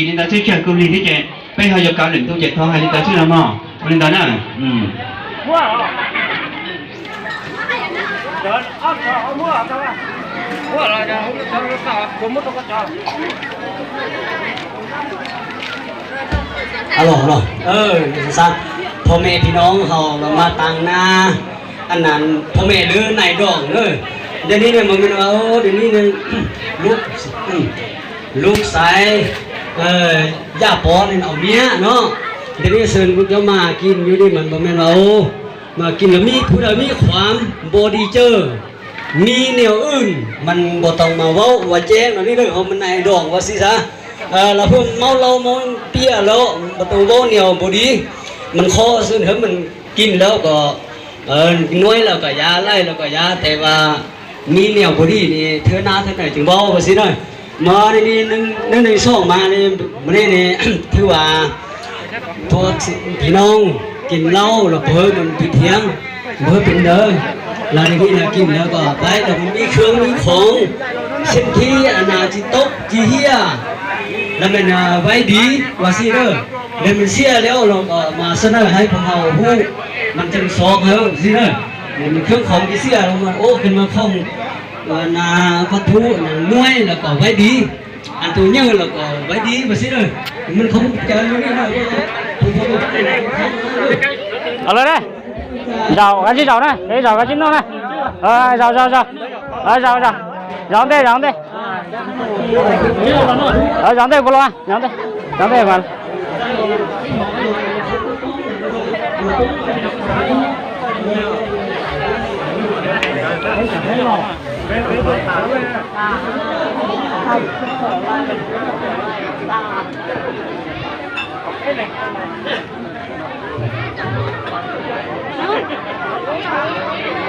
ຈີນນີ້ຕາຊື່ເຂື່ອນກຸມລີທີ່ເຈ ໄປເຮົາຢາກກາວເຫຼັ້ນຕູ້ເຈັດທ້ອງໃຫ້ລິນຕາຊື່ນຳໝໍ ລິນຕານະ ອືມ ອາຫຼໍ ອາຫຼໍ ເອີ ຊັ້ນ ພໍ່ແມ່ພີ່ນ້ອງເຮົາລະມາຕາງໜ້າ ອັນນັ້ນພໍ່ແມ່ເດີ ນາຍດອງເດີ ດຽວນີ້ນະ ບໍ່ແມ່ນວ່າ ໂອ້ ດຽວນີ້ນະ ລູກ ອືມ ລູກຊາຍ ເອີ ຢ່າປ້ອນເອົາເມຍເນາະ ດຽວນີ້ເຊີນພວກເຈົ້າມາກິນຢູ່ນີ້ ມັນບໍ່ແມ່ນວ່າ ໂອ້ ມາກິນແລ້ວມີຜູ້ໃດມີຄວາມບໍ່ດີເຈີ ມີແນວອື່ນ ມັນບໍ່ຕ້ອງມາເວົ້າວ່າແຈ້ງແນວນີ້ເດີ ເຮົາມັນນາຍດອງວ່າຊີ້ຊະ ເອີ ລະເພິ່ນເມົາເຫຼົ້າເມົາເບຍແລ້ວ ບໍ່ຕ້ອງເວົ້າແນວບໍ່ດີ ມັນຂໍເຊີນໃຫ້ມັນກິນແລ້ວກໍ ເອີ ນ້ອຍແລ້ວກໍຢ່າ ຫຼາຍແລ້ວກໍຢ່າ ແຕ່ວ່າມີແນວບໍ່ດີນີ້ ເທື່ອໜ້າເທື່ອໃດຈຶ່ງເວົ້າ ວ່າຊີ້ເດີ. ມານີ້ໜຶ່ງ ໜຶ່ງ ໜຶ່ງ ສອງ ມານີ້ ມື້ນີ້ນີ້ ຖືວ່າພວກພີ່ນ້ອງກິນເຫຼົ້າແລ້ວບໍ່ໃຫ້ມັນຜິດທຽງ ບໍ່ໃຫ້ເປັນເດີ ລະນີ້ນະ ກິນແລ້ວກໍໄປ ແລ້ວມັນມີເຄື່ອງມີຂອງ ສິ່ງທີ່ອັນນາຈິຕົກຈິເຮ່ຍ ລະແມ່ນ ອາ ໄວ້ດີ ວ່າຊີ້ເດີ. ແລ້ວມັນເສຍແລ້ວ ລະກໍມາສະເໜີໃຫ້ພວກເຮົາຮູ້ ມັນຈຶ່ງຊອກເຮົາຊີ້ເດີ. ແລ້ວມັນເຄື່ອງຂອງທີ່ເສຍລະມັນ ໂອ້ ຂຶ້ນມາຂອງ ອັນນາ ວັດຖຸ ອັນນາ ໜ່ວຍ ລະກໍໄວ້ດີ ອັນໂຕໃຫຍ່ລະກໍໄວ້ດີ ວ່າຊີ້ເດີ. ມັນຂອງຈານຢູ່ນີ້ນະ ເອົາເລີຍເດີ ເຈົ້າກັນຊິເຈົ້ານະ ເຈົ້າກັນຊິນ້ອງນະ ເອີ ເຈົ້າ ເຈົ້າ ເຈົ້າ ເອີ ເຈົ້າ ເຈົ້າ ເຈົ້າເດ້ ເຈົ້າເດ້. ເອີ ຈອງເຕະ ບໍ່ລະ ຈອງເຕະ ຈອງເຕະ ມັນ